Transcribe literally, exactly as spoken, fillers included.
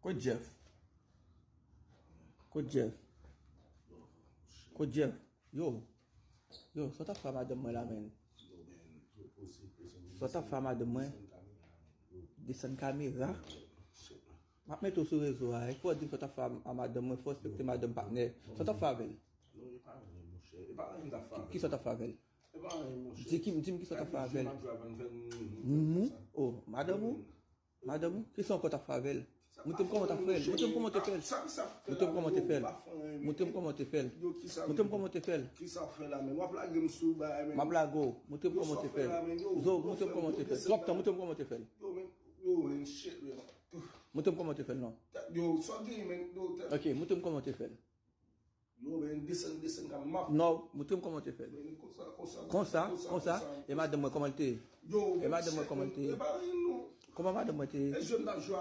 Kot Jeff? Kot Jeff? Kot Jeff? Yo. Yo, sa w t ap fè a madanm mwen la, menn? Sa w t ap fè a madanm mwen? Desann kamera. M ap mete w sou rezo a. Fò w di m sa w t ap fè a madanm mwen, fò w respekte madanm patnè. Sa w t ap fè avè l? Ki, ki sa w t ap fè avè l? Di ki, di m ki sa w t ap fè avè l. Moumou? Oh, madanm ou? Madanm ou? Kisa ankò w t ap fè avè l? Montre m kòman w t ap fè l. Montre m kòman w te fè l. Montre m kòman w te fè l. Montre m kòman w te fè l. Montre m kòman w te fè l. Kisa w fè la, men? W ap lage m sou bagay, men. M ap lage w. Montre m kòman w te fè l. Zo, montre m kòman w te fè l. Twòp tan, montre m kòman w te fè l. Yo, men. Yo, men, shit, men. Montre m kòman w te fè l, non. Yo, sa w gen, men? Yo, tèt. Ok, montre m kòman w te fè l. Yo, men, desann, desann, ka m ap. Non, montre m kòman w te fè l. Men, konsa, konsa, konsa, konsa, konsa. E madanm mwen, kòman l te ye? Yo, e madanm mwen, kòman l te ye? E pa anyen, non. Kòman madanm mwen te ye? E jwè m t ap jwe a